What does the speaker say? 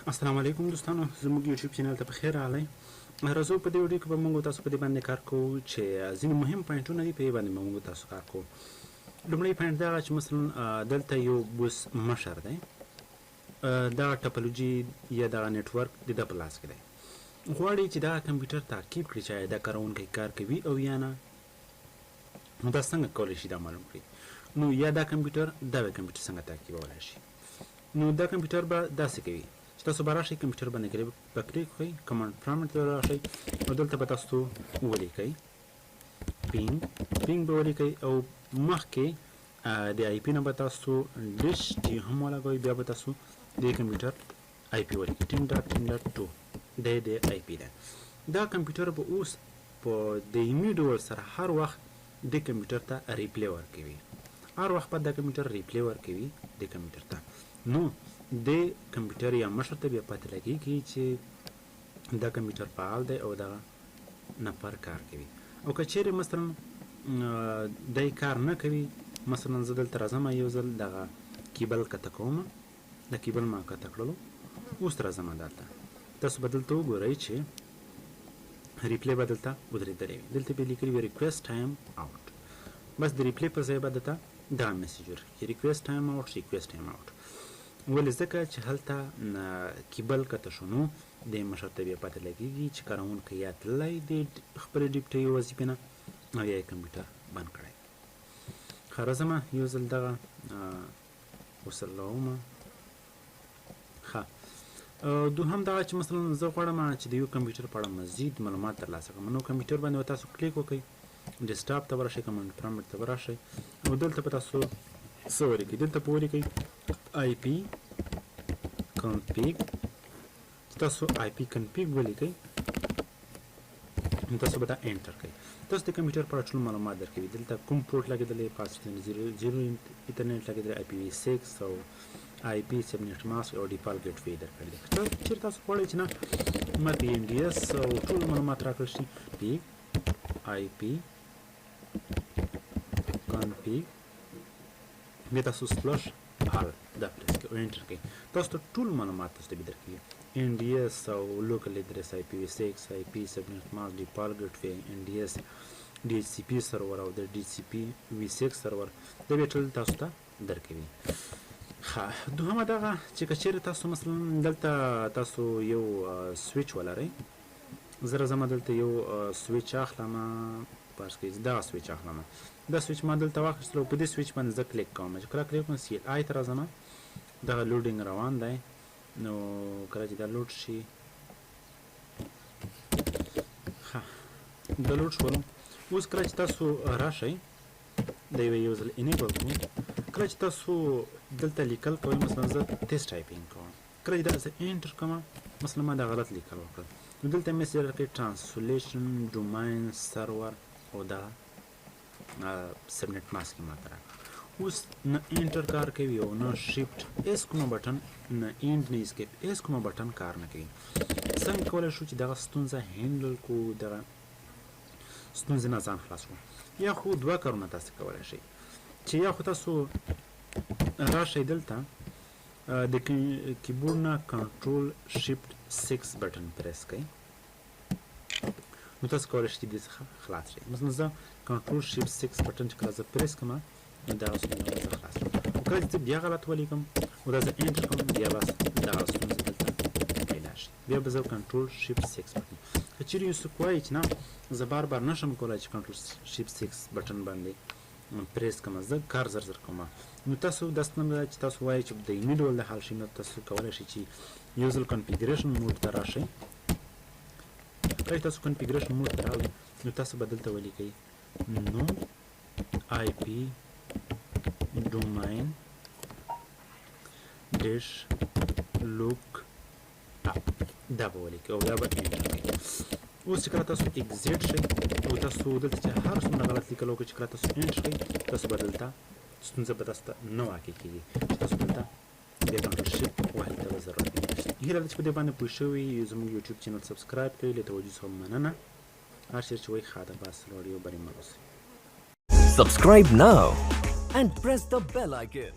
السلام علیکم دوستانو، زموږ یوټیوب چینل ته په خیر راغلی. راځو، په دې ویډیو کې به موږ تاسو په دې باندې کار کوو چې ځینې مهم پوینټونه دي، په دې باندې به موږ تاسو کار کوو. لومړی پوینټ دا چې مثلا دلته یو بوس مشر دی، دا topology یا دغه network د ده په لاس کې دی. غواړي چې دا کمپیوټر تعقیب کړي چې آیا دا کاروونکی کار کوي او یا نه. نو دا څنګه کولی شي دا معلوم کړي؟ نو یا دا کمپیوټر دا کمپیوټر څنګه تعقیبولی شي؟ نو دا کمپیوټر به داسې کوي چې تاسو به راشئ، کمپیوټر باندې به کلیک کړئ، command prompt ته راشئ او دلته به تاسو ولیکئ ping. ping به ولیکئ او مخکې د IP نه به تاسو dash t هم ولګوئ. بیا به تاسو د کمپیوټر IP ولیکئ، 10.10.2، د IP ده. دا کمپیوټر به اوس په دایمي ډول سره هر وخت د کمپیوټر ته reply ورکوي. هر وخت به دا کمپیوټر reply ورکوي د کمپیوټر ته. نو د کمپیوټر یا مشر ته بیا پته لګیږي چې دا کمپیوټر فعال دی او دغه نفر کار کوي. او که چیرې مثلا دی کار نه کوي، مثلا زه دلته راځم، یو ځل دغه کیبل قطع کوم. دا کیبل ما قطع کړلو، اوس راځم دلته. تاسو به دلته وګورئ چې reply به دلته ودرېدلی وي. دلته به لیکلي وي request time out. بس د reply پر ځای به درته دا message ورکړي، request time out، request time out. ولې؟ ځکه چې هلته کیبل قطع شو. نو د مشر ته بیا پته لګېږي چې کاروونکی یا تللی د خپلې ډیوټۍ وظیفې نه او یا یې کمپیوټر بند کړی. ښه، راځم، یو ځل دغه وصلوم. ښه، دوهم دا چې مثلا زه غواړم چې د یو کمپیوټر په اړه مزید معلومات ترلاسه کړم. نو کمپیوټر باندې تاسو کلیک وکړئ، desktop ته ورشئ، command prompt ته ورشئ او دلته به تاسو څه ولیکئ؟ دلته به ولیکئ IP config. تاسو IP config ولیکئ، نو تاسو به دا enter کړئ. تاسو د کمپیوټر په اړه ټول معلومات درکوي. دلته کوم پورټ لګېدلی، fast 0 ethernet لګېدلی، IPv6 او IP subnet mask او default gateway درکړی دی. که چېرې تاسو غواړئ چې نه، ماته NDS او ټول معلومات راکړل شي، IP config، بیا تاسو slash all دا پریس کړئ او enter کړئ، تاسو ته ټول معلومات تاسو ته به درکوي: NDS او local address، IPv6، IP subnet mask، default gateway، NDS، DHCP server او د DHCP v6 سرور، دا بیا ټول تاسو ته درکوي. ښه، دوهمه دغه چې که چېرې تاسو مثلا دلته تاسو یو سویچ ولرئ. زه راځم، دلته یو سویچ اخلم. فرض کړئ دا سویچ اخلم. دا سویچ ما دلته واخیستلو. په دې سویچ باندې زه کلیک کوم. چې کله کلیک کوم، CLI ته راځم. دغه loading روان دی. نو کله چې دا load شي، ښه، دا load شولو. اوس کله چې تاسو راشئ، دا یو ځل enable کړو. کله چې تاسو دلته لیکل کوئ، مثلا زه test typing کوم، کله چې دا زه enter کوم، مثلا ما دا غلط لیکل وکړل، نو دلته message راکوي translation domain server او دا subnet mask ماته راکړه. اوس نه enter کار کوي او نه شیفت، هیڅ کومه button، نه end، نه escape، هیڅ کومه button کار نه کوي. څنګه کولی شو چې دغه ستونزه handle کړو، دغه ستونزې نه ځان خلاص کړو؟ یا خو دوه کارونه تاسو کولی شئ چې یا خو تاسو راشئ دلته د کیبورډ نه control shift 6 button press کړئ، نو تاسو کولی شئ چې دې څخه خلاص شئ. مثلا زه control shift 6 button چې کله زه پریس کړم، نو دغه ستونزه به زه خلاص شم. او کله چې زه بیا غلط ولیکم او دا زه enter کوم، بیا بس دغه ستونزه دلته پیدا شي، بیا به زه control shift 6 button. که چېرې یو څوک وایي چې نه، زه بار بار نشم کولی چې control shift 6 button باندې پریس کوم، زه کار زر زر کوم، نو تاسو دا ستونزه چې تاسو وایئ چې دایمي ډول د حل شي، نو تاسو کولی شئ چې یو ځل configuration mode ته راشئ. کله چې تاسو configuration mode ته راغلئ، نو تاسو به دلته ولیکئ no IP domain dash lookup، دا به ولیکئ او دا به enter کړئ. اوس چې کله تاسو exit شئ او تاسو دلته چې هر څومره غلط لیکل وکړئ، چې کله تاسو enter کړئ، تاسو به دلته ستونزه به تاسو ته نه واقع کېږي چې تاسو دلته بیا control shift وهلو ته به ضرورت وي. هیله ده چې په دې باندې پوه شوي. زموږ یوټیوب channel subscribe کړئ. له توجه څخه مننه. هر چېرې چې وئ، ښاده بس لوړ یو بریمل اوسئ. Subscribe now and press the bell icon.